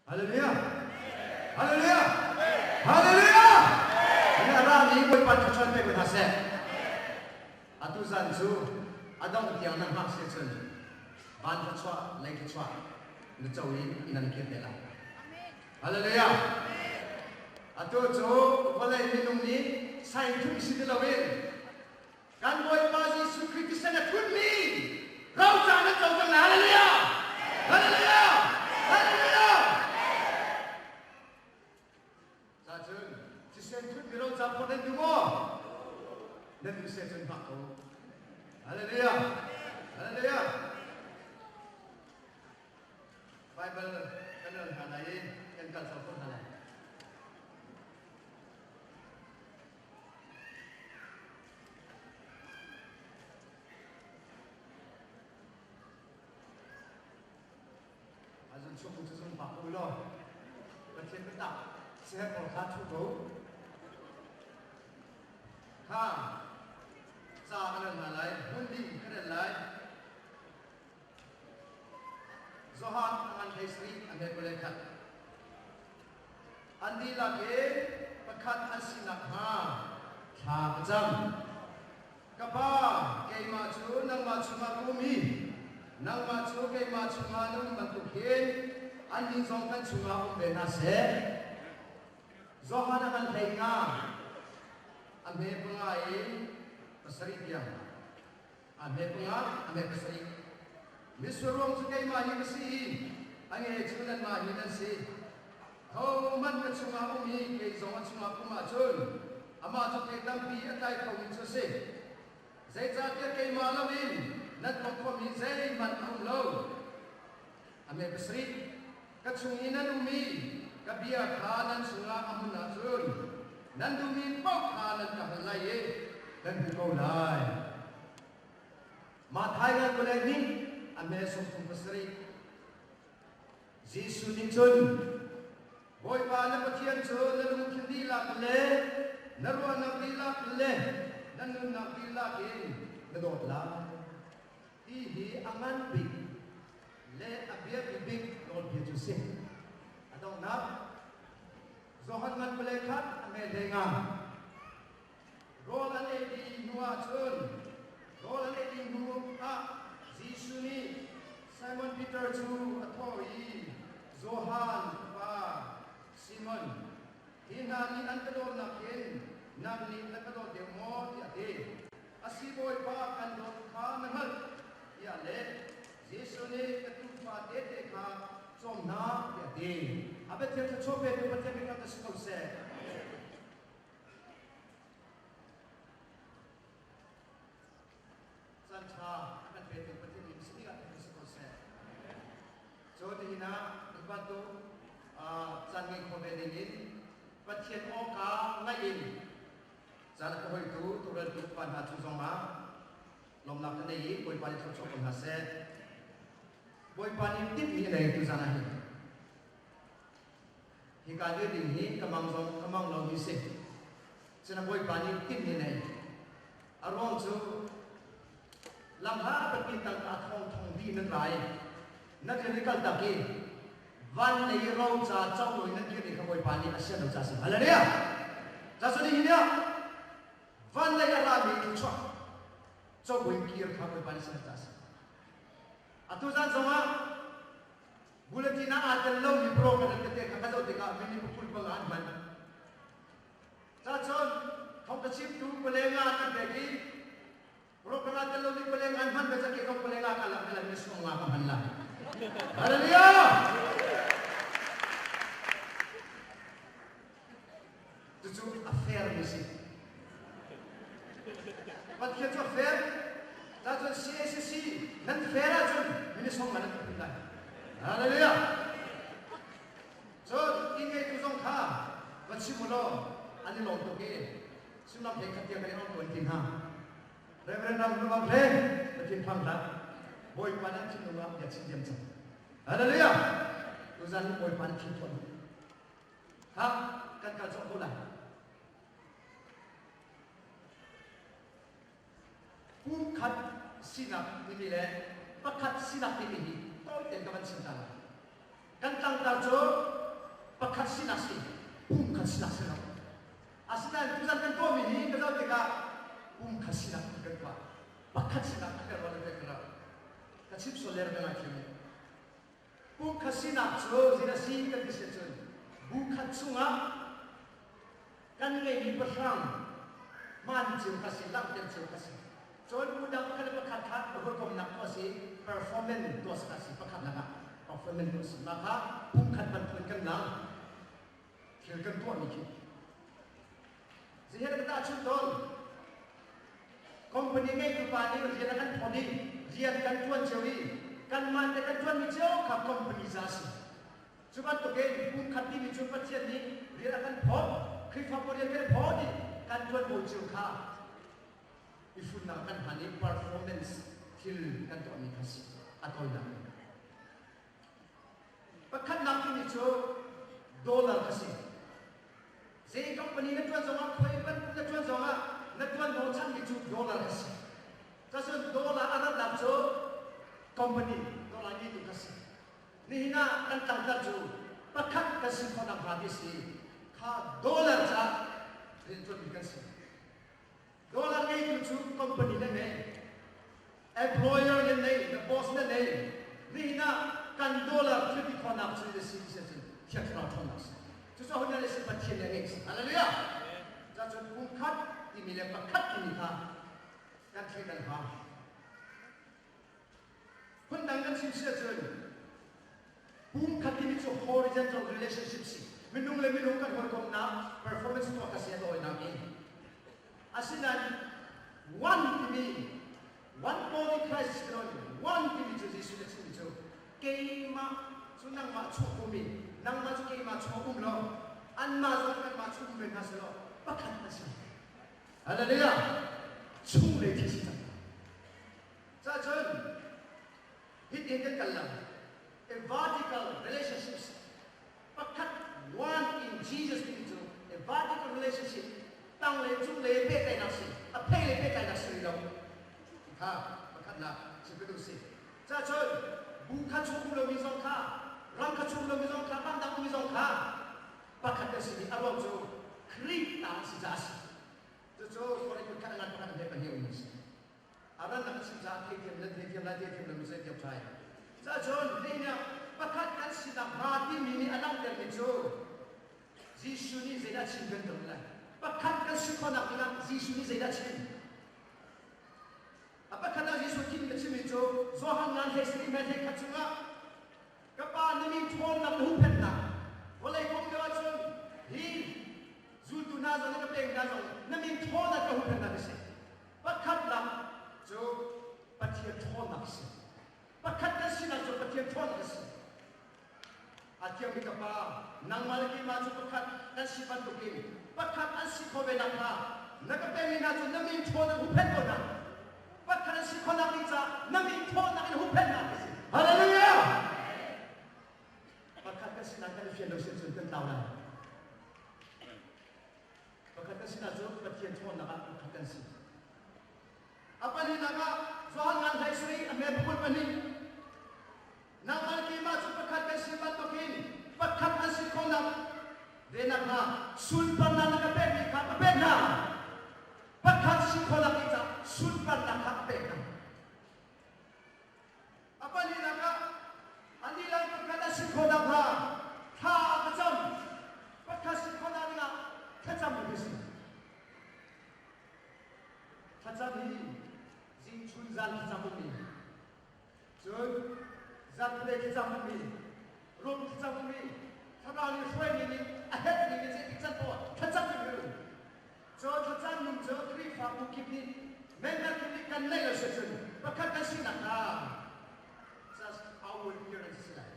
Hallelujah! Hallelujah! Hallelujah! Hi a rami Bawipa thluachuah pe ko hna seh. Atu zan cu a dongh tiang na hngak si cun van thluachuah, lei thluachuah na co in inn an kir te lai. Hallelujah! Atu cu vawlei minung nih sain thum si ti loin Kan Bawipa Jesuh Khrih thisen a thutmi roca nan co cang lai. Hallelujah! Hallelujah! Hallelujah! Cacun thisen thutmi roca phawt nan duh maw? Nan duh seh cun hngak ko. Hallelujah! Hallelujah! Bible kan rel hna lai i kan kal cang ko hna lai. Azun chung cu zung bak u law Pathian biatak siher pawl kha thu ko. Kha ca ka rel hna lai, hmun ding ka rel lai. Johan a ngan hlei sarih a hme kul le khat. An dihlak in pakhat an si nakhnga thla ka cam. Ka Pa, keimah cu nangmah chungah ka um i nangmah cu keimah chungah na um bantuk hin annih zong kan chungah um ve hna seh. Johan a ngan hlei nga, a hme panga in pasarih tiang. A hme panga, a hme pasarih. Mitsur ruang cu keimah hi ka si i a nge cu nanmah hi nan si. Hohmanh ka chungah um i kei zong a chungah um ahcun amah cu thei tampi a tlai khomi cu a si. Zeicahtiah keimah loin nan tuah khawhmi zeihmanh a um lo. A hme pasarih. Ka chung i nan um i ka bia kha nan chungah a hmun ahcun nan duhmi paoh kha nan ka hal lai i nan hmu ko lai. Matthai ngan kule nih a hme 37. Jesuh nih cun Bawipa na Pathian cu na lungthin dihlak le na ruahnak dihlak le na nunnak dihlak in na dawt lai. Ti hi a ngan bik le a biapi bik nawlbia cu si. A donghnak Johan ngan pale khat a hme hlei nga. Rawl an ei dih hnu ah cun rawl an ei dih hnu ah Jesuh nih Simon Peter cu a thawh i Johan fapa Simon, hi hna nih an ka dawtnak hin nang nih na ka dawt deuh maw tiah a ti. A si Bawipa kan dawt kha na hngalh tiah leh Jesuh nih ka tuufa tete kha cawm hna tiah a ti. A Pathian thluachuah petu Pathian biakam na si ko seh. Caan ṭha a kan petu Pathian nih si dingah kan si ko seh. Cu nihin ah bantuk caan ngei kho ve ding in Pathian awka ngaih in Caan a ka hoitu tuuraltu upa hna cung zongah lawmnak ka nei i Bawipa nih thluachuah ko hna seh. Bawipa nih timhmi a nei tuzan ah hin. Hika dir ding hi ka mang zong ka mang lomi si. Cun Bawipa nih timhmi a nei. A ruang cu lamhla biapi tangka thong thong dih nan rai. Na rian i kal tak i van lei roca co loin nan kirmi kha Bawipa nih a sian lo ca si. Hallelujah! Ca cu nihin ah van lei a rami thluachuah co buin kir kha Bawipa nih sian ca si. Atu zan zongah bulletin ah aa tel lomi program tete kha ka zoh tikah mini pukul panga an hman. Ca cun thawngtha chimtu palenga kan pek i Program tel lo nih paleng an hman ve cake zong paleng ah kalak ka ni song nga ka hman lai. Hallelujah! Cucu a fair mi si. Pathian cu a fair. Ta cun CACC nan fair ahcun minisong nga nan ka lai. Hallelujah! Cun inn ngeitu zong kha va chim u law an i lawm tuk i Sullam he khat tiang kan i ong tawn ti hna. Reverend Ram Lungam he Pathian phang hlah. Bawipa nan thinlung ah bia chim diam cang. Hallelujah! Tuzan hi Bawipa nih thil tuah duh. Ha kan kal cawk ko lai. Pum khat sinak timi le pakhat sinak timi hi tawi tein ka van chim ta lai. Kan tlangtar cu. Pumkhat sinak si lo. Asinain tuzan kan tuahmi hi ka zoh tikah pumkhat sinak kan tuah. Pakhat sinak a kan ruah ka lo. Ka chim sual le ka ngaithiam. Pumkhat sinak cu zei a si kan ti si cun bu khat chungah kan ngeihmi pahrang hmaan cio kha si, langhter cio kha si. Cun bu dang pakhat le pakhat kha hawikomhnak tuah si, performance tuah si kha si pakhatnak ah performance tuah si. Mah kha pumkhat bantukin kan lang. Thil kan tuahmi khi. Zihin ka tahchunh tawn. Company ngeitu pa nih rian a kan phawt i rian kan ṭuan cio i kanmah te kan ṭuanmi cio kha company ca a si. Cu bantukin pumkhat timi cu Pathian nih rian a kan phawt, Khrihfabu rian kan phawt i kan ṭuanvo cio kha i funnak kan hman i performance thil kan tuahmi kha si a tawinak in. Pakhatnak timi cu dollar a si. Zei company na ṭuan zongah, khuai bantuk na ṭuan zongah na ṭuanvo chanmi cu dollar a si. Cun dollar a ratnak cu company dollar ngeitu kha si. Nihin ah kan tlangtar cu pakhat kan si khawhnak hnga ti si. Kha dollar caah rianṭuanmi kan si. Dollar ngeitu cu company na ngei. Employer na nei, na boss na nei. Nihin ah kan dollar thil ti khawhnak cu na si ti cun Thiang Thlarau ṭhawnnak si. Cucaah hun na si Pathian nih a ngeih si. Hallelujah! Cacun pumkhat timi le pakhat timi kha kan thleidan hau. Phundang kan chim si ahcun pumkhat timi cu horizontal relationship si. Minung le minung kan hawikomhnak performance tuah ka si a tawinak in. Asinain one timi one body Christ si one timi cu Jesuh nih a chimmi cu keimah cu nangmah chuak um i nangmah cu keimah chuak um law anmah zong kanmah chung um ve hna selaw pakhat an si. Hallelujah! Chung lei thil si cang. Cacun hitin kan kal lang. A vertical relationships pakhat one in Jesus timi cu a vertical relationship tang le cung le pehtlaihnak si a phei le pehtlaihnak si lo kha pakhatnak si ka duh si. Cacun bu kha chung um lomi zong kha ram kha chung lomi zong kha ramdang ummi zong kha pakhat kan si i a ruang cu Khrih ta si caah a si. Cucu Korinth khat a ngan pakhat a hme pahnih um a si. A rannak a chim caah theithiam nan theithiam lai theithiam lo mi zeitiam ṭhai. Cacun hleinak pakhat kan sinak hnga timi nih a langhtermi cu Jesuh nih zeidah chim kan ton lai. Pakhat kan si khawhnak dingah Jesuh nih zeidah chim? A pakhat ah Jesuh thim a chimmi cu Johan ngan hlei sarih hme hlei khat chungah ka pa na min ṭhawnnak na huhphenhnak vawlei kong deuh ahcun hi zultu hna zong na ka pek hna zong na min ṭhawnnak ka huhphenhnak a si. Pakhatnak cu Pathian ṭhawnnak a si. Pakhat kan sinak cu Pathian ṭhawnnak a si. A thiangmi ka Pa, nangmah le keimah cu pakhat kan si bantukin pakhat an si khawh ve nakhnga na ka pekmi hna cu na min ṭhawnnak huhphenh ko hna. Pakhat an si khawhnak ding caah na min ṭhawnnak in huhphenh hna ti si. Hallelujah! Pakhat kan sinak kan i fian lo si cun kan tlau lai. Pakhat kan sinak cu Pathian ṭhawnnak ah pakhat kan si. A pahnihnak ah Johan ngan hlei sarih a hme pakul pahnih Nangmah le keimah cu pakhat kan si bantukin pakhat an si khawhnak ve nakhnga sunparnak na ka pekmi kha ka pek hna. Pakhat si khawhnak ding caah sunparnak kha ka pek hna. A pahnihnak ah an lila pakhat a si khawh nakhnga thla ka cam. Pakhat si khawhnak dingah thlacam ka si. Thlacam hi zing chun zan thlacam ummi cun zanpulei thlacam ummi rum thlacam ummi thlarau nih hruaimi nih a herhmi nih zeitik can poah thlacam in um. Cun thlacam ning cu Khrihfabu kip nih member kip nih kan neih lo si cun pakhat kan sinak kha just our appearance si lai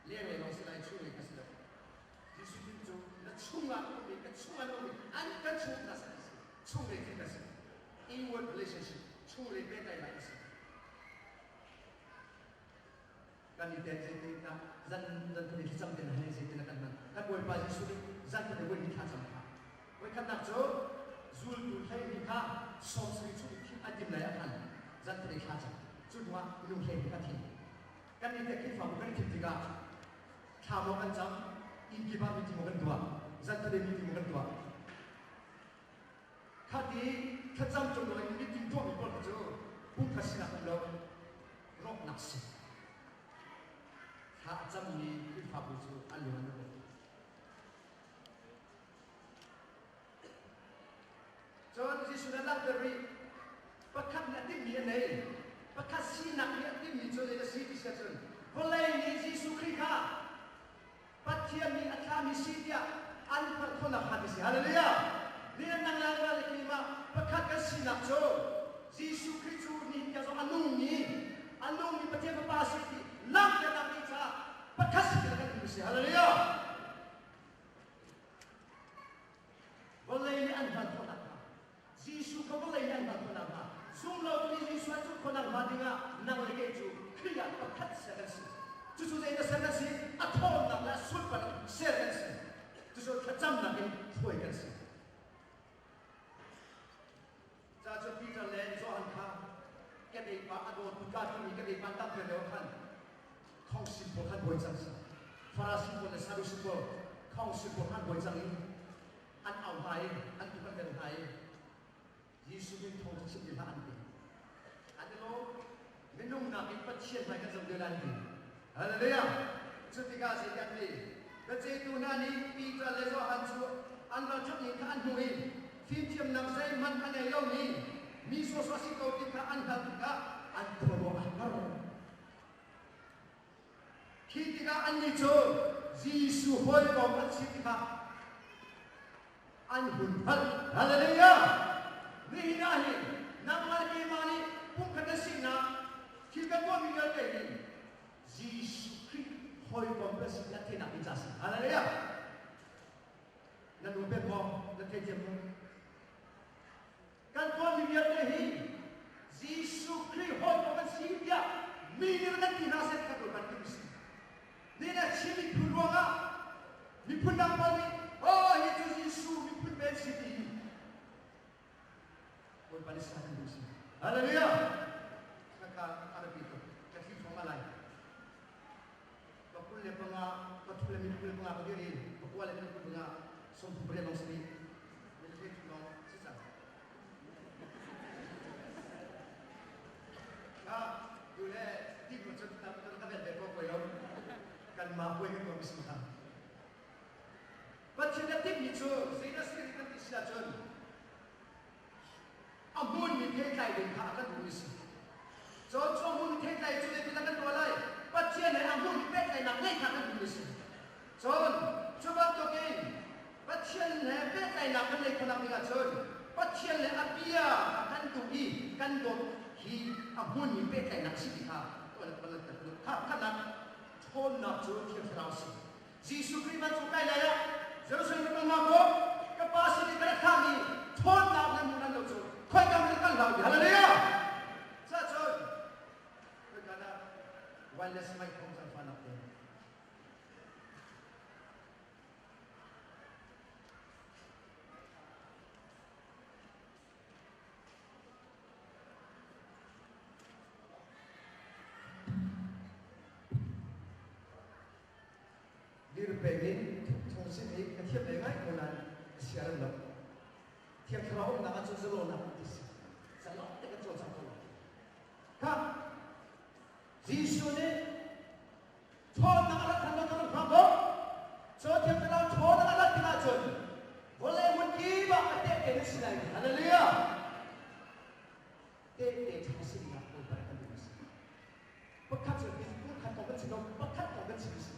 lenglei lawng si lai chunglei ka si lo. Jesuh Khrih cu na chungah um i ka chungah na um i an kan chung hna si chunglei thil ka si inward relationship chunglei pehtlaihnak a si. Kan i tel zeitin dah zan zan thum i thlacam te hna zeitin kan hman kan Bawipa Jesuh nih zan thum i voi hnih thlacam kha voikhatnak cu zultu 12 kha 70 chung i thim an tim lai ah khan zan thum i thlacam cu hnuah minung 12 kha thim kan i te Khrihfabu kan i thim tikah thla maw kan cam inn kip ah meeting maw kan tuah. Zan meeting kan tuah. Khati thlacam cung in meeting tuahmi pawl cu pumkhat sinak um lo, rawknak si. Thla a cammi Khrihfabu cu an lung an rawk. Cun Jesuh nih a langhter rih. Pakhat nih a timhmi a nei. Pakhat sinak nih a timhmi cu zei a si ti si ahcun vawlei nih Jesuh Khrih kha Pathian nih a thlahmi si tiah an hngalh khawhnak hnga ti si. Hallelujah! Nihin nang le keimah le keimah pakhat kan sinak cu Jesuh Khrih cu ni tiang zong a nungmi, a nungmi Pathian Fapa a si ti langhternak ding caah pakhat si kan duh si. Hallelujah! Vawlei nih an hngalh khawh nakhnga Jesuh kha vawlei nih an hngalh khawh nakhnga zumlotu nih Jesuh an zumh khawh nakhnga dingah nang le kei cu Khrih ah pakhat ser kan si. Cucu zeidah ser kan si? A ṭhawnnak le a sunparnak ser kan si. Cucu thlacamnak in hruai kan si. Ca cu Peter le Johan kha kedei pa a dawt kutka timi kedei pa tam deuh khan khongsin pawl khan buai cang si. Farasi pawl le Sadusi pawl khongsin pawl khan buai cang i an au hna i an tuk an vel hna i Jesuh min thawng cu chim ti hlah an ti. An i lawm. Minung nakin Pathian hmai kan zoh deuh lai an ti. Hallelujah! Cu tikah zei kan ti? Biaceihtu hna nih Peter le Johan cu an ralṭhat ning kha an hmuh i fimthiamnak zeihmanh a ngei lomi mi sawsawh a si ko ti kha an hngalh tikah an khuaruah a har. Khi tikah annih cu Jesuh hawikom an si tikah an hun hngalh. Hallelujah! Nihin ah hin nangmah le keimah nih pumkhat na sinak thil kan tuahmi vialte hi Jesuh Khrih hawikom kan si tiah theihnak ding ca a si. Hallelujah! Na nu pek maw? Na theithiam maw? Kan tuahmi vialte hi Jesuh Khrih hawikom kan si tiah mi nih kan ti hna seh kan ruat kan si. Nih na Chin miphun ruangah miphun dang pawl nih oh hi cu Jesuh miphun men si ti Bawipa nih sa kan duh si. Hallelujah! Kaka arabi tuk ka thi thawng alai. Ka 25 ka thu le mi 25 ka dir i ka kua le 25 38 lawng si rih. Military lawng si cang. Ka tu le ti ko cun ka vel ve ko koi lo. Kanmah puai kan tuah mi si kha. Pathian a timhmi cu zeidah si kan ti si ahcun a hmunmi theitlai ding kha a kan duhmi si. Cun cu a hmunmi theitlai cu zeitindah kan tuah lai? Pathian he a hmunmi pehtlaihnak ngeih kha kan duhmi si. Cun cu bantukin Pathian he pehtlaihnak kan neih khawhnak ding ahcun Pathian le a bia a kan duh i kan dawt hi a hmunmi pehtlaihnak si ti kha kha khanak ṭhawnnak cu Thiang Thlarau si. Jesuh Khrih vancung kai lai ah Jerusalem ka kal hnga maw? Ka Pa sin i ka rak thlahmi ṭhawnnak nan hmuh lan lo cu khoika hmanh kal hlah u. Hallelujah! Cacun khoika dah wireless mic phone zaangfahnak te Dir peng in thung sim hi ka thiam ve ngai ko nain ka sia rem lo. Thiang Thlarau umnak ahcun zalawnak ti si. Zalong te kan cawlcang ko lai. Kha Jesuh nih ṭhawnnak a rat than lo cu hna ko. Cu Thiang Thlarau ṭhawnnak a rat tikah cun vawlei hmun kip ah a tehte na si lai. Hallelujah! Tehte ṭha sinak Bawipa kan duh a si. Pakhat cu khat kong kan chim lo, pakhat kong kan chim a si.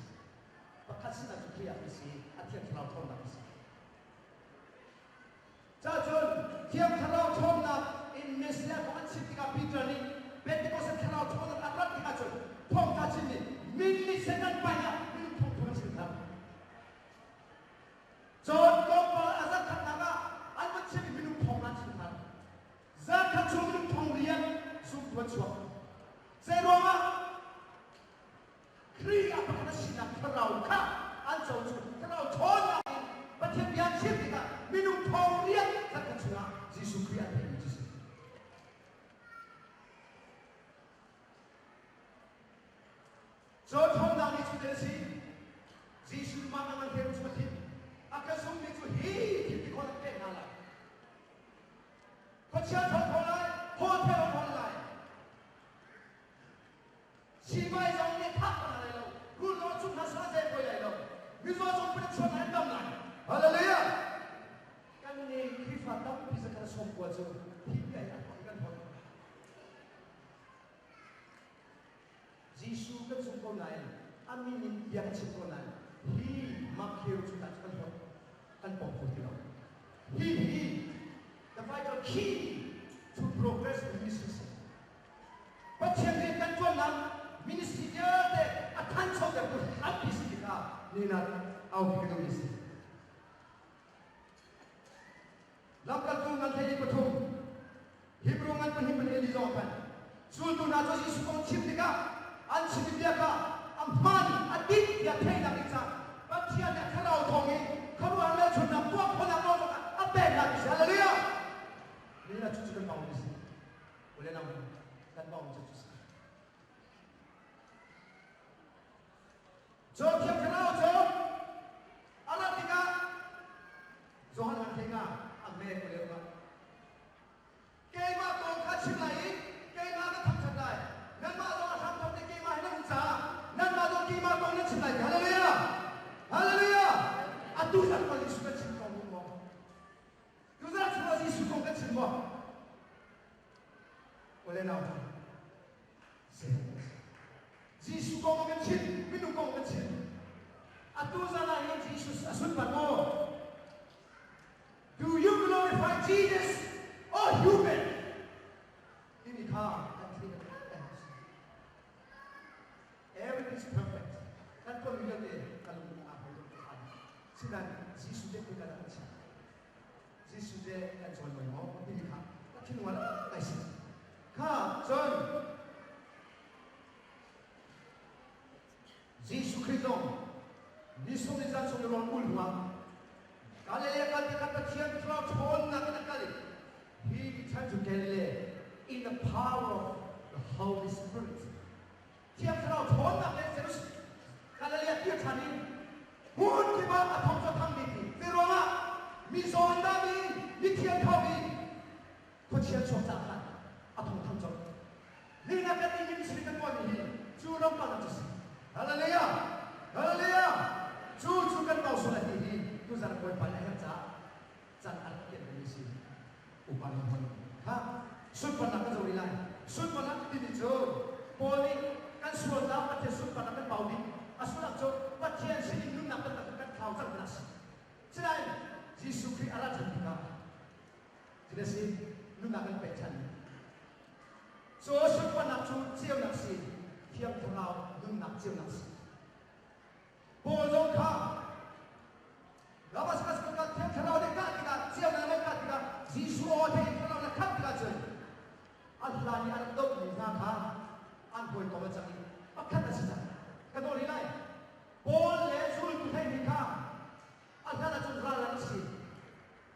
Pakhat sinah cu Khrih ah kan si, a Thiang Thlarau ṭhawnnak a si. Cacun Thiang Thlarau ṭhawnnak in Messiah kong an chim tikah Peter nih Pentecost Thlarau ṭhawnnak a rat tikah cun thawngṭha chim nih min nih Satan pai ah minung thawngṭha an chim hna. Cun tlawmpal a zarkhatnak ah an van chim i minung thawng an chim hna. Zarkhat chung minung thong rian zumtu an chuak. Zeiruangah Khrih ah pakhat a sinak thlarau kha an co cu thlarau ṭhawnnak in Pathian bia an chim tikah minung thong rian zarkhat chungah Jesuh Khrih an theihmi cu si. Cu ṭhawnnak nih cu a si. Jesuh mah a ngan he cu a thim. A ka zummi ko nain a min in bia kan chim ko nain hi Matthew cu kan kan hlawt kan pom kho ti lo. Hi hi the vital key to progress in ministry. Pathian rian kan ṭuannak ministry vialte a thanchotertu hrampi si tikah nihin ah aupi ka duhmi si. Lamkaltu ngan hlei pathum Hebrew ngan pahnih pahnih li zong khan zultu hna cu Jesuh kong chim tikah an chim bia kha a hmaan a dik tiah theihnak ding caah Pathian nih a thlarau thawng in khuaruahhar hmelchunhnak tuah khawhnak nawl zong a pek hna ti si. Hallelujah! Nihin ah cucu kan bau mi si. Ule nau kan bau mi cu si. Cu Thiang Thlarau cu a rat tikah Johan an thei nga a me ko leo nga. Keimah kong kha chim lai i keimah ka thangṭhat lai. Nanmah zong a hramthawk nih keimah hi nan um caah nanmah zong keimah kong nan chim lai. Hallelujah! Hallelujah! Atu zan kong Jesuh kan chim kong maw? Tuzan chungah Jesuh kong kan chim maw? Ule nau hna, Jesuh kong kan chim, minung kong kan chim. Atu zan ah hin Jesus a sunpar maw? Do you glorify Jesus or human? Timi kha kan thei kan Everything is perfect. Kan tuahmi vialte kan lung aa hmai tuk khan. Sinain Jesuh te kan kan chiah. Jesuh te kan cawimawi maw timi kha ka thinlung ah ngai si. Kha cun Jesuh Khrih zong ni sung ni zan sung i rawn ul hnuah Galilee kal tikah Pathian thlarau ṭhawnnak in a kal i he returned to Galilee in the power of the Holy Spirit. Thiang Thlarau ṭhawnnak le Jerusalem Galilee kir ṭhan in hmun kip ah a thawng cu a thang dih ti. Zei ruangah mizaw an dam i mithiang tho i khuachia chuak ca khan a thawng thang colh. Nihin ah kan nih ministry kan tuahmi hi cu ram kalnak cu si. Hallelujah! Hallelujah! Cu cu kan bau sual a ti hi tuzan Bawipa nih a herh caah can a rak kianmi si. Upa nih hon kha sunparnak kan zo rih lai. Sunparnak timi cu Paul nih kan sualnak Pathian sunparnak kan bau dih. A sullam cu Pathian sinin nunnak taktak kan thlau cang ti a si. Sinain Jesuh Khrih a ra ṭhan tikah cuti a si nunnak kan pek ṭhan. Cu sunparnak cu ceunak si, Thiang Thlarau nunnak ceunak si. Paul zong kha Damascus kha Thiang Thlarau nih kah tikah ceunak nih kah tikah Jesuh aw theih Thlarau nih khat tikah cun a hlan i an dohmi hna kha an hawikom a cang i pakhat a si cang. Ka nawl rih lai. Paul le zultu theihmi kha a hlan ahcun ral an si.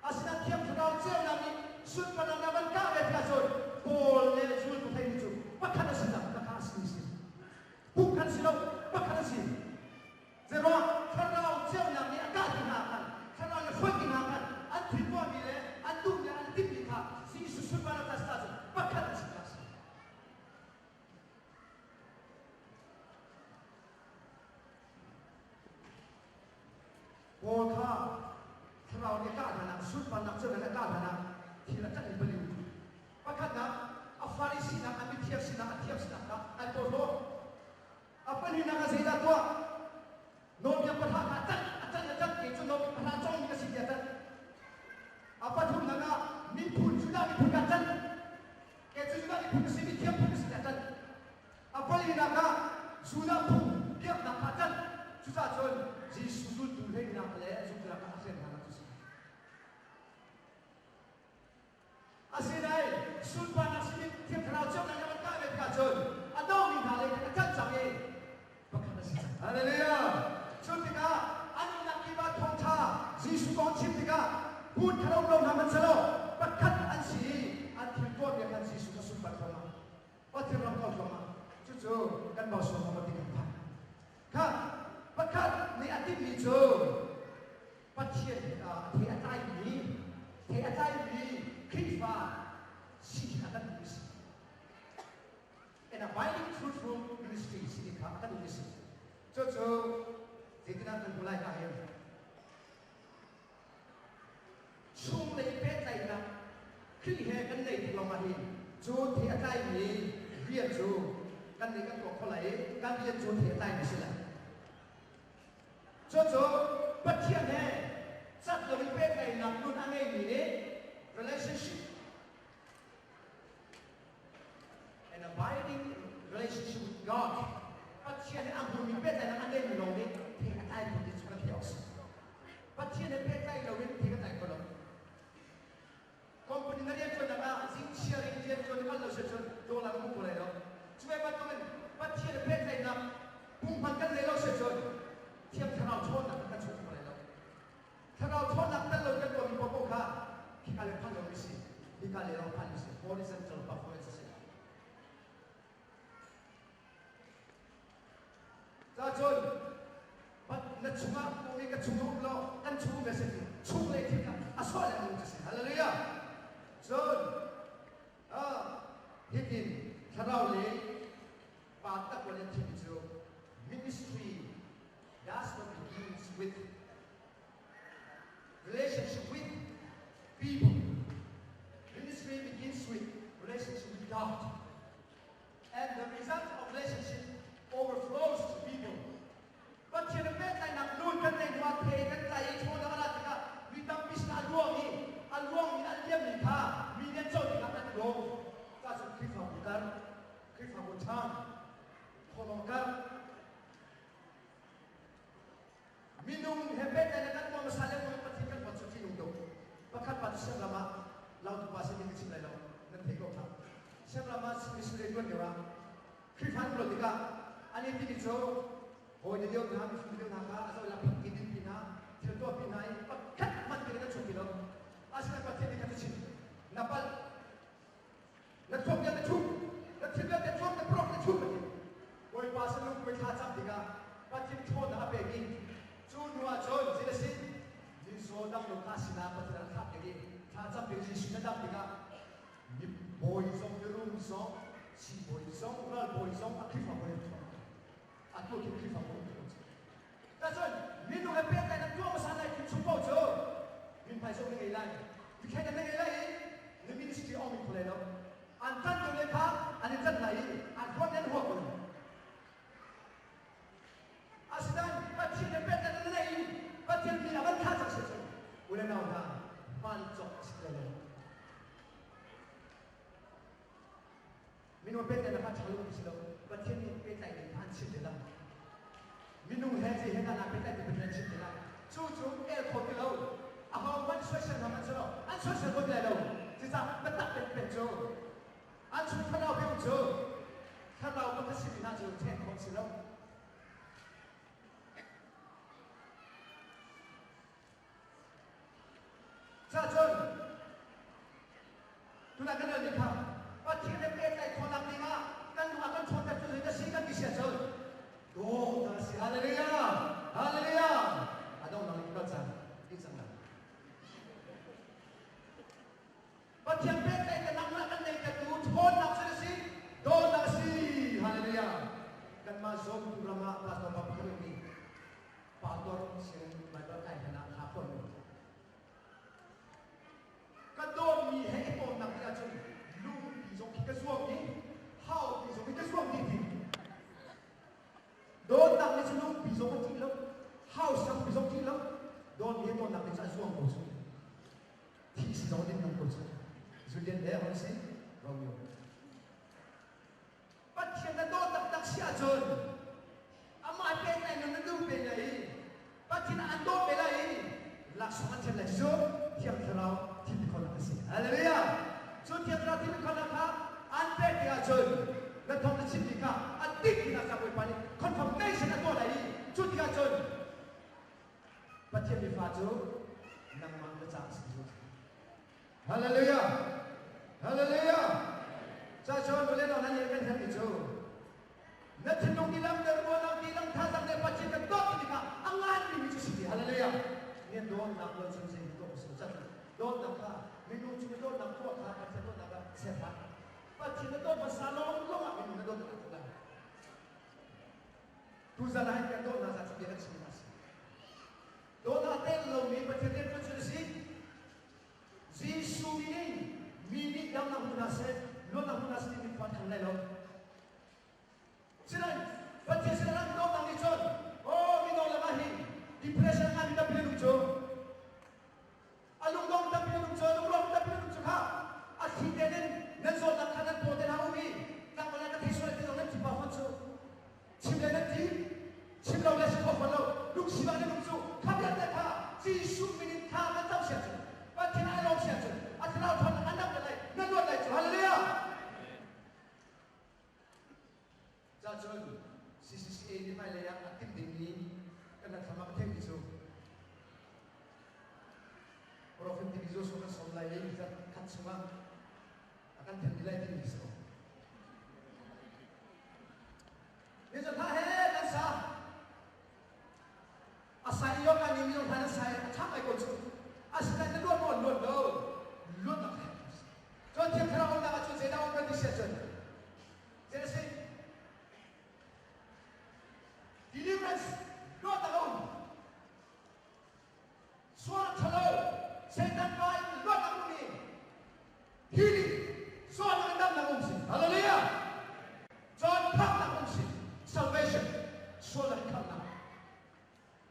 Asinain Thiang Thlarau ceunak nih sunparnak na van kah ve tikah cun Paul le zultu theihmi cu pakhat a si cang. Khakha a si si. Pumkhat si lo, pakhat a si. Zeruang thlarau ceunak nih a kah ti hna khan, thlarau nih a hruai ti hna khan, an thil tuahmi le an duhmi an timhmi kha Jesuh sunparnak ta si ahcun pakhat an si kha a si. Paul kha thlarau nih a kah hnanak, sunparnak ceunak nih a kah hnanak thil a ṭanh in pali. Pakhatnak, a Farisi sinak, a mithiang sinak, a thiam sinak kha an porhlaw. A pahnihnak ah zeidah tuah? Nawlbia pahra kha a ṭanh, a ṭanh, a ṭanh. Kei cu nawlbia pahra cawngmi ka si tiah a ṭanh. A pathumnak ah miphun, Judah miphun kha a ṭanh. Kei cu Judah miphun ka si, mithiang phun ka si tiah a ṭanh. A palinak ah Judah phung biaknak kha a ṭanh. Cucaah cun Jesuh zultu hleinak le zultu ah a hren hna cu si. Asinain sunparnak sinin Thiang Thlarau ceunak in a kah ve tikah cun a domi hna lei khan a ṭanh cang i pakhat a si cang. Hallelujah! Cu tikah an umnak kip ah thawngṭha Jesuh kong chim tikah hmun kha um lo hna hmanhsehlaw pakhat an si i an thil tuahmi ah khan Jesuh a sunpar thluahmah. Pathian ram kau thluahmah. Cucu kan bau sual maw ti kan phak. Kha pakhat nih a timhmi cu Pathian a thei a tlaimi thei a tlaimi Khrihfa si hi a kan duh si. An abiding fruitful ministry si ti kha a kan duh si. Cucu zeitinah kan hmu lai ka hin chunglei pehtlaihnak Khrih he kan nei tik lawngah hin cu thei a tlaimi rian cu. Kan nih kan tuah kho lai i kan rian cu thei a tlaimi si lai. Cucu Pathian he cat lo in pehtlaihnak nun a ngeimi nih relationship an abiding relationship with God Pathian he a hmunmi pehtlaihnak a ngeimi lawng nih thei a tlai kho ti cu kan theih awk a si. Pathian he pehtlaih loin thei kan tlai kho lo. Company na rianṭuannak ah zingchiar in rianṭuan kal lo si cun dollar na hmu kho lai lo. Cu ve bantukin Pathian he pehtlaihnak punghman kan nei lo si cun Thiang Thlarau ṭhawnnak kan chuak kho lai lo. Thlarau ṭhawnnak tel lo kan tuahmi paohpaoh kha khika le phan lomi si, hika le lawng phanmi si, horizontal performance a si. Cacun na chungah um i ka chung um law kan chung um si chung le thil kha a sawh le nung cu si. Hallelujah. Cun hitin thlarau le pa tak in thimi cu ministry does not begins with relationship with people. Ministry begins with relationship with God. And the result of relationship overflows to people. Pathian a pehtlaihnak nun kan neih hnuah thei kan tlai i chaw a rat tikah mi tampi sinah a luang i a luangmi a liammi kha mi nih an co tikah an i lawm. Ca cun Khrihfabu kar, Khrihfabu ṭhang, thawhlawm kar, Minung he pehtlaihnak kan tuah hmasa lengmang Pathian kan huat cu ṭihnung tuk. Pakhat pa cu siangram ah lautu pa sin in ka chim lai lo, nan thei ko khah. Siangram ah missionary ṭuan lio ah Khrihfa an ruat tikah an i timi cu hawi le lio hna, mifim lio hna kha a zoh lak pi din pi hna, thil tuah pi hna i pakhat hmanh te kan chuak ti lo. Asinain Pathian nih kha cu chim, na palh, Na thuam vialte thup, na thil vialte thuam, na prok na thup a ti. Bawipa sin lungkuai thla cam tikah Pathian ṭhawnnak a pek i cu hnu ah cun zeidah a si? Mizaw dam lo kha sinah Pathian a thlah piak i thla cam piak Jesuh na dam tikah mi bawi zong mirum zong siibawi zong ralbawi zong a Khrihfa bawi an ṭhawng. Atu khi Khrihfa bawi an ṭhawng. Tacun minung he pehtlaihnak tuah hmasa lai ti chung paoh cu mithmai zong na ngei lai, mikhen na ngei lai i na ministry a um kho lai lo. An ṭan deuh le kha an i ṭan lai i an huat le an hua ko lai. Asinain Pathian he pehtlaihnak na nei i Pathian mi a van thlah cang si cun u le nau hna hmaan cawk a si ti lai lo. Minung pehtlaihnak kha ṭha lo ti si lo. Pathian nih pehtlaih ning kha an chim te lai. Minung he zei he dah naa pehtlaih ti Pathian chim te lai. Cu cu el kho ti lo. Aho hmanh soisel hna hmanh selaw an soisel kho ti lai lo. Cucaah biatak pekpek cu an chung thlarau bia cu thlarau pakhat simi hna cu ṭhen khawh si lo. Cacun tunah kan relmi kha Pathian he pehtlaih khawhnak dingah kan lung a kan ṭhawnter cu zei dah si kan ti si ahcun dawtnak a si. Hallelujah! Hallelujah! A donghnak in kal cang, ti cang lai. Pathian pehtlaihnak nangmah kan neihtertu ṭhawnnak cu na si, dawtnak a si. Hallelujah! Kanmah Zawmtu ram ah pastor pa pakhat um i pastor sin Baibal kai hlan ah thla phuan mi. Ka dawtmi he i tawnnak ding ahcun lungpi zong khi ka zuam i haupi zong khi ka zuam dih ti. Dawtnak nih cun lungpi zong a ṭih lo, hau sangpi zong ṭih lo, dawtmi he tawnnak nih cun a zuam ko cu. Thih si zong din ko cu. Julian le hon si Romeo. Pathian na dawt taktak si ahcun amah pehtlaih na duh pe lai i Pathian an dawt ve lai i laksawng an ṭhen lai cu Thiang Thlarau thil ti khawhnak a si. Hallelujah! Cu Thiang Thlarau thil ti khawhnak kha an pek tik ahcun na thawng na chimmi kha a dik tinak ca Bawipa nih confirmation a tuah lai i cu tikah cun Pathian mifa cu nangmah na caah a si zungzal. Hallelujah! Hallelujah! Ca cun vale no nan kan herhmi cu na thinlung tilam le ruahnak tilam thazaang le Pathian kan dawt timi kha a nganmi mi cu si ti. Hallelujah! Nian dawtnak lo cun zei tuah si cat dawtnak kha minung cung i dawtnak tuah kha Pathian dawtnak ah ser hlah. Pathian na dawt hmasa lawng lawng ah minung na dawt na lai. Tuzan ah hin kan dawtnak za cu bia kan chim hna si. Dawtnak tel lomi Pathian rian ṭuan cu na si. Jesuh min in mi nih damnak hmu hna seh, luatnak hmu hna seh timi khua thang lai lo. timi Joshua kan sawm lai i khat chungah a kan then lai timi si ko. Ni cu hla he nan sa. A sai yo kan ni mi hla nan sai a tha ngai ko cu. Asinain na luat maw luat lo. Luat nak he. Cun Thiang Thlarau umnak ah cun zeidah um kan ti si ahcun zei si deliverance luatnak a um. Sual a ṭhalo, Satan pa in luatnak um i healing, sualnak in damnak um si. Hallelujah! Cun phaknak um si. Salvation, sualnak in khamhnak.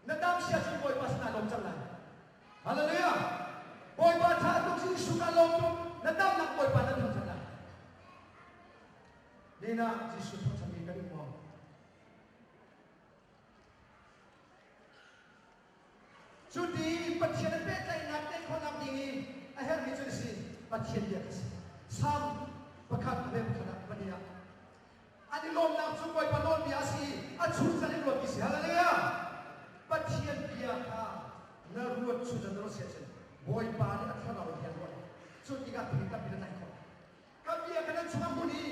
Na dam sia cun Bawipa sinah lawm cang lai. Hallelujah! Bawipa ṭha tuk si Jesuh ka lawm tuk. Na damnak Bawipa na thangṭhat lai. Nina Jesuh thangṭhatmi kan um maw? Cuti Pathian a pehtlaihnak tei khawhnak ding i a herhmi cu a si Pathian bia kha si. Salm pakhat a ve pakhat ah pahnih ah an i lawmnak cu Bawipa nawlbia a si i a chungcan in ruatmi si. Hallelujah! Pathian bia kha na ruat chungcan na ruat si ahcun Bawipa nih a thlarau in hian ruat. Cu tikah thil tampi na tlaih khawh. Ka bia kha nan chungah hmun i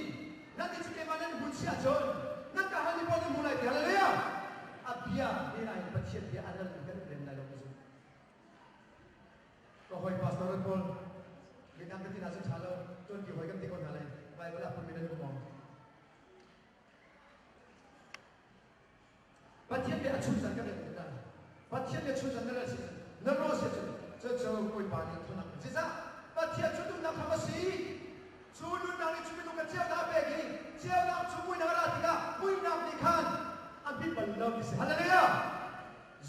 nan i cu keimah nan hmun si ahcun nan ka hal i pawl nan hmu lai ti hallelujah. A bia he nain Pathian bia a ral in kan lem lai lo ka zumh. Ka hawi pastor pawl midang ka ti hna cu ṭha lo tuanpi hawi kan ti ko hna lai Bible ah pummi nan um maw? Pathian bia a chunzan kan rel tik ah Pathian bia chunzan na rel si na ruah si cun cucu Bawipa nih thunak zeicah Pathian cu nunnak hram a si cu nunnak nih cu minung kan ceunak a pek i ceunak cu muinak a ra tikah muinak nih khan a hmit bal lo ti si hallelujah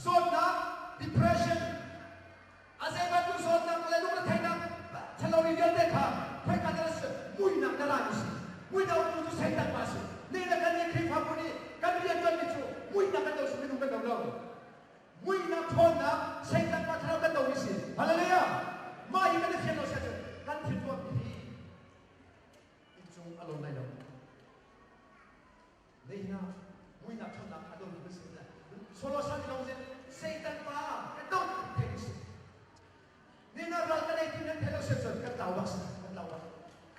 zawtnak depression A zei bantuk zawtnak le lungretheihnak ṭhalomi vialte kha khoika dah na si? Muihnak na rami si. Muihnak umtu cu Satan pa a si. Nihin ah kannih Khrihfabu nih kan rianṭuanmi cu muihnak kan do si minung kan do lo. Muihnak ṭhawnnak Satan pa thlarau kan domi si. Hallelujah! Mah hi kan i fian lo si ahcun kan thil tuahmi hi inncung a lo lai lo. Nihin ah muihnak ṭhawnnak a domi kan si lai. Solo san ti lawng Satan pa kan do thei si. Nihin ah ral kan ei ti nan thei lo si cun kan tlau bak si kan tlau bak.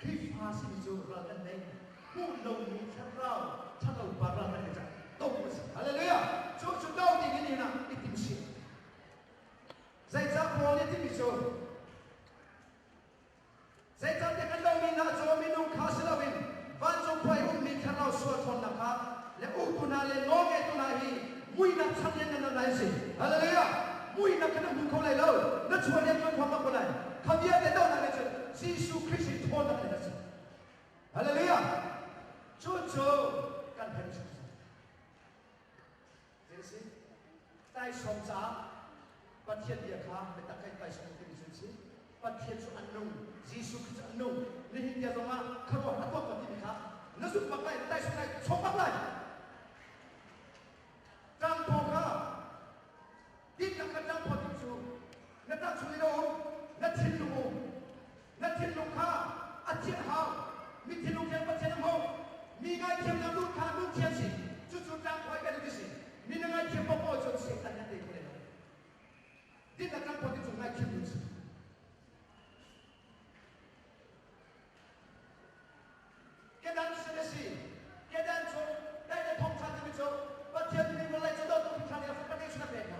Khrihfa simi cu ral kan nei. Hmuh lomi thlarau ṭhalo pa ral kan nei cang. Do kan si. Hallelujah. Cu cu do ding in nihin ah i tim si. Zeicah Paul nih timi cu Zeicahtiah kan lomi hna cu minung kha si loin vancung khua i ummi thlarau sual ṭhawnnak kha le uktu hna le nawlngeitu hna hi muihnak chan lianngan nan lai a si. Hallelujah! Muihnak kha na hmu kho lai lo. Na chuah rian ṭuan huam ko lai. Kha vialte dohnak nih cun Jesuh Khrist i ṭhawnnak in a si. Hallelujah! Cu cu kan herh hrimhrim. Zei si? Taisawm caah Pathian bia kha biatak kai taisawm timi cu si. Pathian cu an nung, Jesuh Khrist cu an nung. Nihin tia zong ah khuaruah a tuah ko timi kha na zumh bak lai, taisawm lai, chawm bak lai. Ṭangphaw kha dinnak kha ṭangphaw ti cu na ṭang chung in a um, na thinlung um. Na thinlung kha a thian hau. Mi thinlung thian Pathian a hmuh. Mi ngaithiamnak nun kha nun thian si. Cucu tlangphawi kan ti si. Mi na ngaithiam paohpaoh cun Satan nih a tei kho lai lo. Dinnak tlangphawi ti cu ngaithiam nun si. Kedan sin a si. Kedan cu dai le thawngṭha timi cu Pathian mi vawlei cu dawtnak hringhran i a fapa Jesuh a pek hna.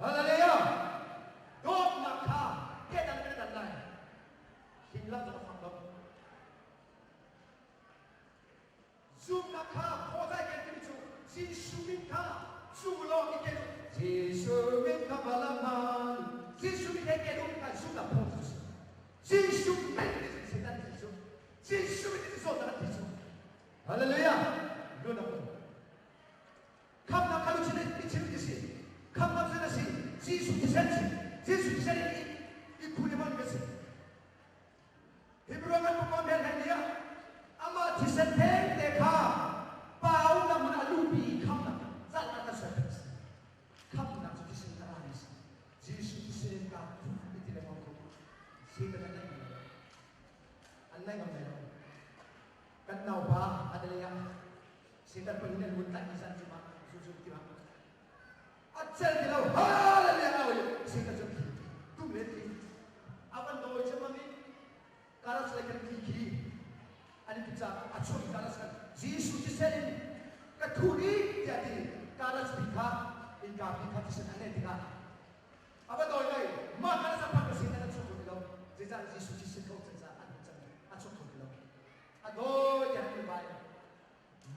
Hallelujah! Dawtnak kha kedan kan dan lai. Hling lak zong a fak lo. Zumnak kha phawzai ken timi cu Jesuh min kha cu lawng i ken Jesuh min kha balaman Jesuh min he ken um kha zumnak phaw cu si. Jesuh min ti cu Satan ti cu Jesuh min ti zawtnak an ti cu. Hallelujah! Luan a um. Khamnak kha luchin in chim ti si. Khamnak cu na si. Jesuh thisen si. Jesuh thisen in i khun i hman ka si. Hebrew kan pumpa men hlei nih amah thisen theng te kha pau lam hmun a lupi i khamnak zalnak kan ser si. Khamnak cu thisen a rami si. Jesuh thisen ka i ti lengmang ko. Satan an naih ngam An naih ngam lai lo. Kan naupa Adelia Satan pun in an vun tlaih ni san cu ma zu zu ti ma a cel ti lo hallelujah au i Satan cu tum le ti. kha thisen an ei tikah a va dawi lai mah kha zaphak ka sin an chuak kho ti lo. Zeicah Jesuh thisen kha um caah an cang a chuak kho ti lo. A dawi tiah an vai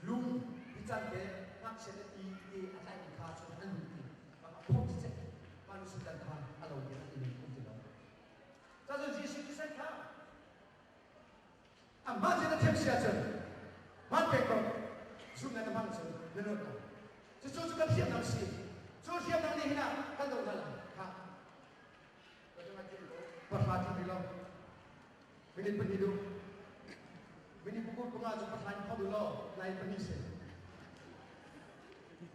lung hi can te ngakchia te ti ti a tlaimi kha cun an lung ti a phok cicek mah lu sultan kha a lo ti an lung um ti lo. Cun Jesuh thisen kha Amah cu na thiam si ahcun hman pek ko. Zumhnak na hmang cun na luat ko. Cucu cu kan hriamnam si. Cu hriamnam nih hin ah kan do hna lai. Kha. Pahra tling rih lo. Minute pahnih duh. Minute pukul panga cu pahra in phawt u law lai pahnih si.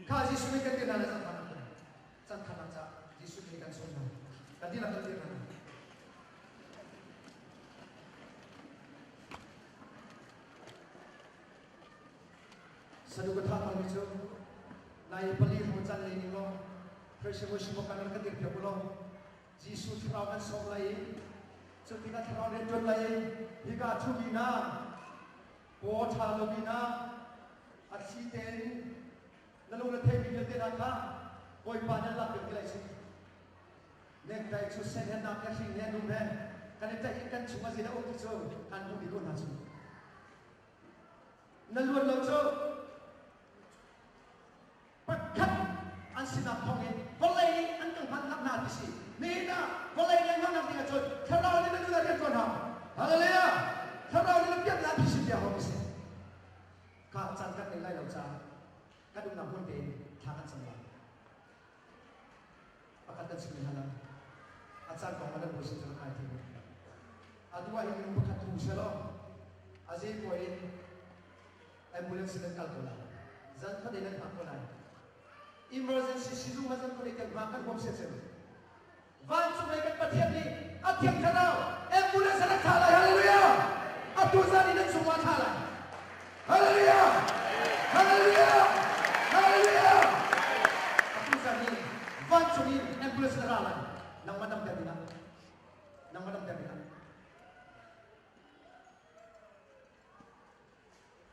Kha Jesuh nih kan ti hna lai cang kha. Cang kha nak ca Jesuh nih kan sawm hna. Kan dihlak kan dir hna. Sadu ka thah bangmi cu nai pali hrawng can lei ning law Pressure worship kan rak kan dir piak u law Jesuh thlarau kan sawm lai i cu tikah thlarau rian ṭuan lai i hika ṭhumi hna paw ṭha lomi hna a thli tein na lung na theimi vialte hna kha Bawipa nih an lak piak ti lai si. Necktie cu sen he nak he hring he dum he kan i tlaih i kan chung a zeidah um ti cu kan hmuh dih ko hna cu. Na luat lo cu pakhat an sinak thawng in vawlei nih an kan hngalhnak hna ti si. Nihin ah vawlei nih an hngalhnak ding ahcun thlarau nih na nun ah rian ṭuan hau. Hallelujah! Thlarau nih na piannak phisin piak hau ti si. Ka caan kan ngei lai lo caah kan umnak hmun tein thla kan cam lai. Pakhat kan chim hna lai. A caan kong ah nan bawi sin cu rak ngai thim. Atu ah hin minung pakhat thu selaw a zei in ambulance in nan kal ko lai. Zan khuadei nan hngak ko lai. Emergency sizung ah zan khuadei kan hngak kan huam siasim. Vancung lei kan Pathian nih a Thiang Thlarau ambulance a rak thlah lai. Hallelujah! Atu zan in nan cungah a thlah lai. Hallelujah! Hallelujah! Hallelujah! Atu zan in vancung in ambulance na ra lai. Nangmah damter dingah. Nangmah damter dingah.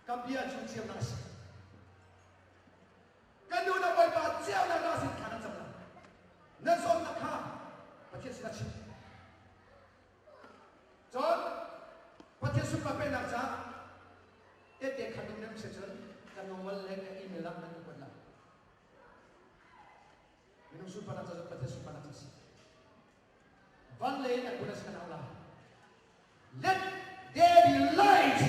Ka bia cu ceunak a si. Kan nu na Bawipa ceunak na sin thla kan cam lai. Na zawtnak kha Pathian sinah chim. Cun Pathian sunpar pennak caah tehte khan ding nan si cun kan normal le ka email ah nan ka kuat lai. Minung sunparnak ca cu Pathian sunparnak ca si. Van lei in ambulance kan au lai. Let there be light.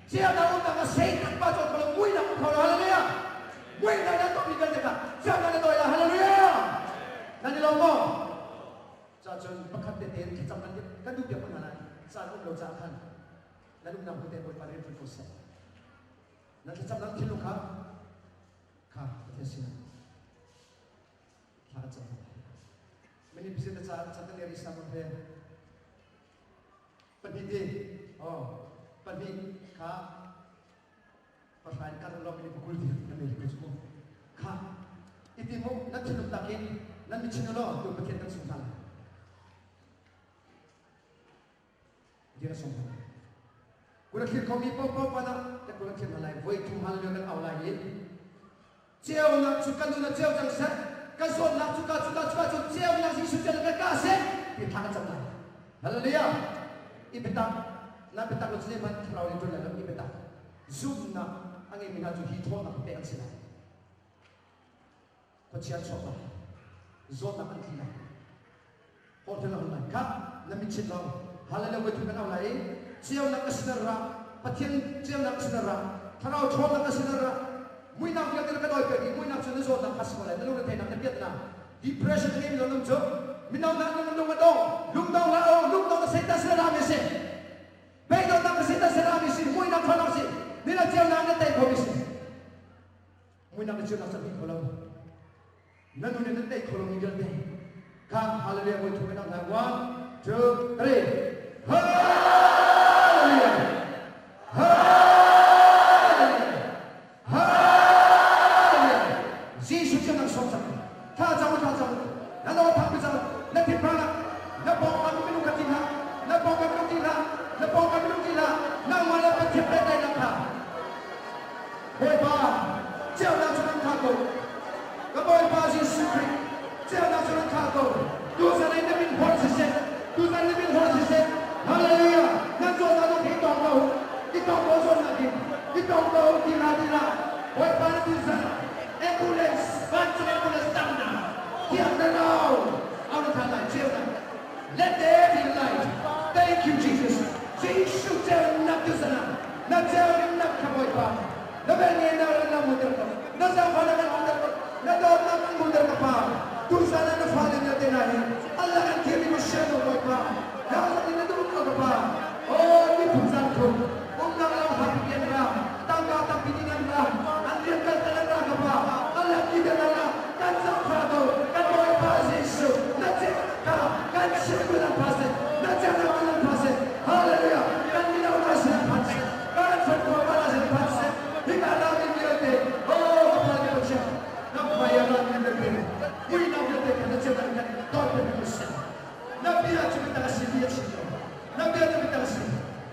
Ceunak umnak a Satan pa cu kholo muinak um kholo hallelujah. Muinak nan topi vialte kha ceunak na dawi la hallelujah. Nan i lo maw? Ca cun pakhat te tein thlacam kan kan duh piak hna lai. Caan um lo caah khan nan umnak hmu te Bawipa rian ṭuan ko seh. Nan thlacam nan thinlung kha kha Pathian sinah thla kan cam hna. Mini bisin na ca chan te ri sam he pahnih ti oh pahnih kha pahrain kan lo mini pakul ti kan nei ko chu kha iti mu nan thinlung takin nan mi chin lo tu Pathian kan sung hna lai Pathian a sung hna lai kula thlir khomi paohpaoh pan ah kan kula thlir hna lai voi thum hal lio kan au lai i Ceunak cu kan nun ah ceu cang seh, kan zawtnak cu ka cu ka cu ka cu ceunak Jesuh ceu kan ka seh ti thla kan cam lai. Hallelujah. I biatak na biatak lo cu zeihmanh thlarau in ṭuan lai lo i biatak. Zumhnak a ngeimi hna cu hi ṭhawnnak pek an si lai. Khuachia an chuak lai. Zawtnak an tli lai. Hotel a lai kha na mitchit lo. Hallelujah voi thum kan au lai i ceunak ka sin ra Pathian ceunak ka sin ra thlarau ṭhawnnak ka sin ra muinak vialte na ka dawi piak i muinak cu na zawtnak kha si ko lai na lung na theihnak na piatnak depression a ngeimi lung cu mino na lung lung a dong lungdong la o lungdong na Satan sin ra mi si beidonnak na Satan sin ra mi si muinak ṭhawnnak si ni na ceunak na tei kho mi si muinak na ceunak cu kho lo Na nun in nan tei kho lomi vialte kha hallelujah voi thum in ang hna. One, two, three. Hallelujah! Hallelujah! Hallelujah! Jesuh cu nan sawm cang. Tha cang u, tha cang u. Na nawl thang pi cang. Na thinphang ah na pawngkam minung kha ti hlah. Na pawngkam minung ti hlah. Na pawngkam minung ti hlah. Nangmah le Pathian pehtlaihnak kha Bawipa, ceunak cu kan kha ko. Ka Bawipa Jesuh Khrih. Let there be light. Thank you, Jesus. Jesuh ceunak tu sana. Na ceunak kha Bawipa. Na velnge na ran na muter ko. Na zaangfah na kan muter ko. Na dawtnak kan muter ka Pa. Tu sana na fale vialte hna hi Allah kan thir mi sian ko Bawipa. Na zong in na duh ko ka Pa. Oh, miphun zan thum. Umnak lam ha pian ra. Tangka tampi din an ra. An rian kal an ra ka Pa. Allah ki dan ra. Kan zaangfah ko. Kan Bawipa Jesuh. Na ceunak kha kan chim tu nan pha seh. Na ceunak tu nan pha seh. Hallelujah. Kan mino hna sin an phan seh. Kan fanu pa sin phan seh. Hika lam in vialte. Oh, ka pa ni Pathian. Na hmai ah ran in rin. Muinak vialte kha na ceunak kan tawi pe ko seh. Na bia cu biatak a si ti a chim lo. Na bia cu biatak a si.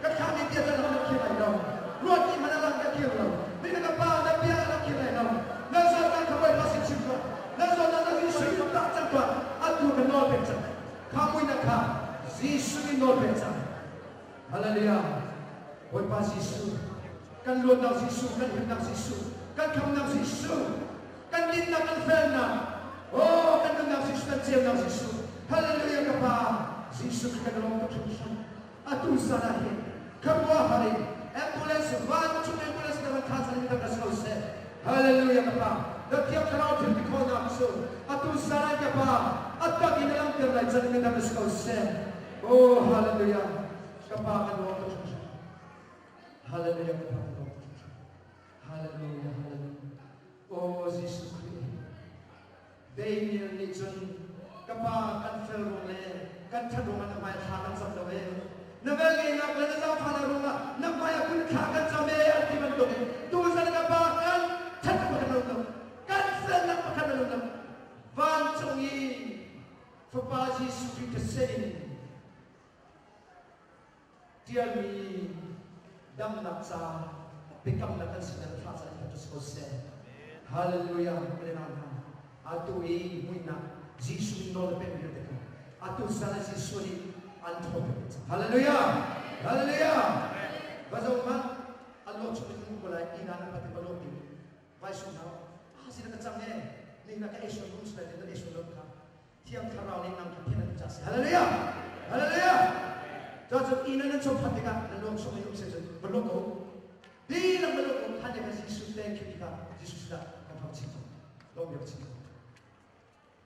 Ka thlah ni bia cu na khir lai lo. Ruat ni hmanh a lang ka khir lo. Ni na ka pa na bia a lang khir lai lo. Na zawtnak kha Bawipa sin chim tuah. Na zawtnak na Jesuh in tah cang tuah. Atu ka nawl pek cang. Kha muinak kha Jesuh in nawl pek cang. Hallelujah. Bawipa Jesuh, kan luatnak Jesuh, kan himnak Jesuh, kan khamnak Jesuh, kan dinnak, kan felnak, oh, kan nunnak Jesuh, kan ceunak Jesuh. Hallelujah ka Pa, Jesuh kan lawm tuk hringhran. Atu zan ah hin kharuahhar in ambulance vancung ambulance na van thla cang in kan ko seh. Hallelujah ka Pa, na Thiang Thlarau thil ti khawhnak cu atu zan ah ka Pa, a tak in na langhter lai cang in kan ko seh. Oh, hallelujah. Ka Pa kan lawm tuk hringhran. Hallelujah ka Pa kan lawm tuk hringhran. Hallelujah, hallelujah. Oh, Jesuh Khrih. Daniel nih cun ka pa kan fel ruang le kan ṭhat ruangah na hmai thla kan cam lo ee. Na velngeihnak le na zaangfahnak ruangah na hmai ah kun thla kan cam ee an ti bantukin tuzan ka pa kan ṭhatnak pakhat na um lo. Kan felnak pakhat na um lo. Vancung i Fapa Jesuh Khrih thisen in ṭialmi damnak ca biakamnak kan sinah thla ca in kan ko seh. Hallelujah. Ka hna. Atu i muihnak Jesuh in nawl a pek vialte kha atu san ah Jesuh nih an thaw pek Hallelujah. Hallelujah. Va zo hmanh an lawh chung in ko lai ina nan pati ba lawh ding vai sung hna ah sina ka cang e ni na ka esun rum sila na esun lo kha Thiang Thlarau nih nang kha phian an ca si. Hallelujah! Hallelujah! Cu cun inn nan chung phan tikah nan lung chung in um se cun va lung ko. Dihlak va lung ko. Than kha Jesuh thank you tikah Jesuh sinah kan hau chin ko. Lawm biak chin ko.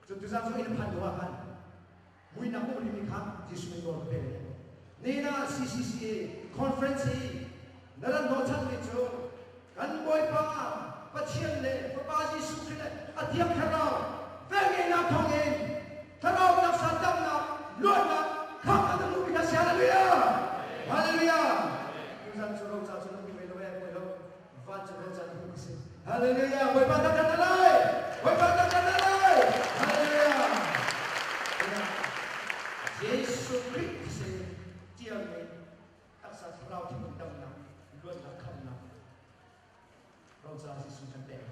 Cun tuzan cu inn phan duh ah khan muinak um rimi kha Jesuh nih nawl ka pek. Nina CCCA conference i na ran hnawhchanmi cu Kan Bawipa Pathian le Fapa Jesuh Khrih le a Thiang Thlarau velngeihnak thawngin Thlarau taksa damnak, luatnak, khamhnak na hmuhmi kha si. Hallelujah! Hallelujah! Tuzan cu roca cu na hmu ve lo eh, mawi lo. Van cu roca na hmuh ka si. Hallelujah! Bawipa thangṭhat na lai! Bawipa thangṭhat na lai! Hallelujah! Jesuh Khrih thisen ṭialmi taksa thlarau thinlung damnak luatnak khamnak roca Jesuh kan pek.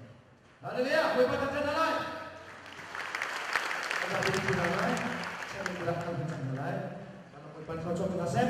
Hallelujah! Bawipa thangṭhat hna lai. Kan zapi tu hna lai. Sianginn rak kan cang hna lai. Kan Bawipa thluachuah hna seh.